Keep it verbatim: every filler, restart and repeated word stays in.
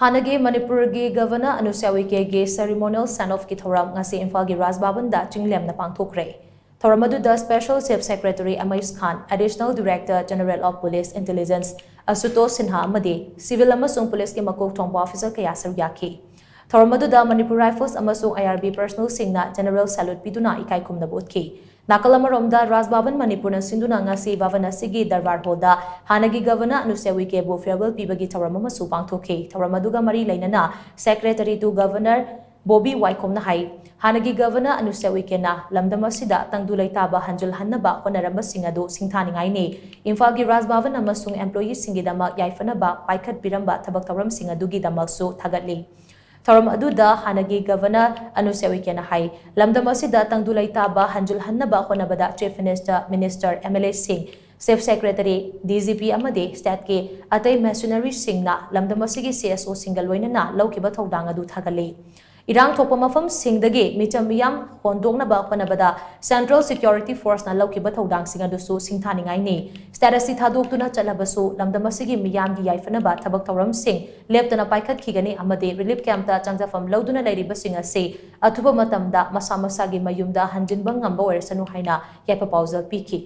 ꯍꯥꯟꯅꯒꯤ ꯃꯅꯤꯄꯨꯔꯒꯤ governor ꯑꯅꯨꯁ꯭ꯌꯥ ꯎꯏꯀꯦꯒꯤ ceremonial send offꯀꯤ ꯊꯧꯔꯝ ꯉꯁꯤ ꯏꯝꯐꯥꯜꯒꯤ ꯔꯥꯖ ꯚꯕꯟꯗ ꯆꯤꯡꯂꯦꯝꯅ ꯄꯥꯡꯊꯣꯛꯈ꯭ꯔꯦ꯫ ꯊꯧꯔꯝ ꯑꯗꯨꯗ Special Chief Secretary ꯑꯃꯩꯁ Khan, Additional Director General of Police Intelligence ꯑꯁꯨꯇꯣꯁ Sinha ꯑꯃꯗꯤ civil ꯑꯃꯁꯨꯡ ꯄꯨꯂꯤꯁꯀꯤ ꯃꯀꯣꯛ ꯊꯣꯡꯕ officer ꯀꯌꯥ ꯁꯔꯨꯛ ꯌꯥꯈꯤ꯫ ꯊꯧꯔꯝ ꯑꯗꯨꯗ Manipur Rifles ꯑꯃꯁꯨꯡ I R B personnelꯁꯤꯡꯅ general salute ꯄꯤꯗꯨꯅ ꯏꯀꯥꯏ ꯈꯨꯝꯅꯕ ꯎꯠꯈꯤ꯫ ꯅꯥꯀꯜ ꯑꯃꯔꯣꯝꯗ ꯔꯥꯖ ꯚꯕꯟ ꯃꯅꯤꯄꯨꯔꯅ ꯁꯤꯟꯗꯨꯅ ꯉꯁꯤ ꯚꯕꯟ ꯑꯁꯤꯒꯤ ꯗꯔꯕꯥꯔ ꯍꯣꯜꯗ ꯍꯥꯟꯅꯒꯤ ꯒꯚꯔꯅꯔ ꯑꯅꯨꯁ꯭ꯌꯥ ꯎꯏꯀꯦꯕꯨ farewell ꯄꯤꯕꯒꯤ ꯊꯧꯔꯝ ꯑꯃꯁꯨ ꯄꯥꯡꯊꯣꯛꯈꯤ꯫ ꯊꯧꯔꯝ ꯑꯗꯨꯒ ꯃꯔꯤ ꯂꯩꯅꯅ Secretary to Governor ꯕꯣꯕꯤ ꯋꯥꯏꯈꯣꯝꯅ ꯍꯥꯏ, ꯍꯥꯟꯅꯒꯤ ꯒꯚꯔꯅꯔ ꯑꯅꯨꯁ꯭ꯌꯥ ꯎꯏꯀꯦꯅ ꯂꯝꯗꯝ ꯑꯁꯤꯗ ꯇꯪꯗꯨ ꯂꯩꯇꯥꯕ ꯍꯟꯖꯤꯜꯍꯟꯅꯕ ꯍꯣꯠꯅꯔꯝꯕꯁꯤꯡ ꯑꯗꯨ ꯁꯤꯡꯊꯥꯅꯤꯡꯉꯥꯏꯅꯤ꯫ ꯏꯝꯐꯥꯜꯒꯤ ꯔꯥꯖ ꯚꯕꯟ ꯑꯃꯁꯨꯡ employeeꯁꯤꯡꯒꯤꯗꯃꯛ ꯌꯥꯏꯐꯅꯕ ꯄꯥꯏꯈꯠꯄꯤꯔꯝꯕ ꯊꯕꯛ ꯊꯧꯔꯝꯁꯤꯡ ꯑꯗꯨꯒꯤꯗꯃꯛꯁꯨ ꯊꯥꯒꯠꯂꯤ꯫ ꯊꯧꯔꯝ ꯑꯗꯨꯗ ꯍꯥꯟꯅꯒꯤ ꯒꯚꯔꯅꯔ ꯑꯅꯨꯁ꯭ꯌꯥ ꯎꯏꯀꯦꯅ ꯍꯥꯏ, ꯂꯝꯗꯝ ꯑꯁꯤꯗ ꯇꯪꯗꯨ ꯂꯩꯇꯥꯕ ꯍꯟꯖꯤꯜꯍꯟꯅꯕ ꯍꯣꯠꯅꯕꯗ Chief Minister, Minister, MLAꯁꯤꯡ, Chief Secretary, DGP ꯑꯃꯗꯤ stateꯀꯤ ꯑꯇꯩ ꯃꯤꯁꯅꯔꯤꯁꯤꯡꯅ ꯂꯝꯗꯝ ꯑꯁꯤꯒꯤ CSOꯁꯤꯡꯒ ꯂꯣꯏꯅꯅ ꯂꯧꯈꯤꯕ ꯊꯧꯗꯥꯡ ꯑꯗꯨ ꯊꯥꯒꯠꯂꯤ꯫ ꯏꯔꯥꯡ ꯊꯣꯛꯄ ꯃꯐꯝꯁꯤꯡꯗꯒꯤ ꯃꯤꯆꯝ ꯃꯤꯌꯥꯝ ꯍꯣꯟꯗꯣꯛꯅꯕ ꯍꯣꯠꯅꯕꯗ Central Security Forceꯅ ꯂꯧꯈꯤꯕ ꯊꯧꯗꯥꯡꯁꯤꯡ ꯑꯗꯨꯁꯨ ꯁꯤꯡꯊꯥꯅꯤꯡꯉꯥꯏꯅꯤ꯫ State ꯑꯁꯤ ꯊꯥꯗꯣꯛꯇꯨꯅ ꯆꯠꯂꯕꯁꯨ ꯂꯝꯗꯝ ꯑꯁꯤꯒꯤ ꯃꯤꯌꯥꯝꯒꯤ ꯌꯥꯏꯐꯅꯕ ꯊꯕꯛ ꯊꯧꯔꯝꯁꯤꯡ ꯂꯦꯞꯇꯅ ꯄꯥꯏꯈꯠꯈꯤꯒꯅꯤ ꯑꯃꯗꯤ relief campꯇ ꯆꯪꯖꯐꯝ ꯂꯧꯗꯨꯅ ꯂꯩꯔꯤꯕꯁꯤꯡ ꯑꯁꯤ ꯑꯊꯨꯕ ꯃꯇꯝꯗ ꯃꯁꯥ ꯃꯁꯥꯒꯤ ꯃꯌꯨꯝꯗ ꯍꯟꯖꯤꯟꯕ ꯉꯝꯕ ꯑꯣꯏꯔꯁꯅꯨ ꯍꯥꯏꯅ ꯌꯥꯏꯐ ꯄꯥꯎꯖꯦꯜ ꯄꯤꯈꯤ꯫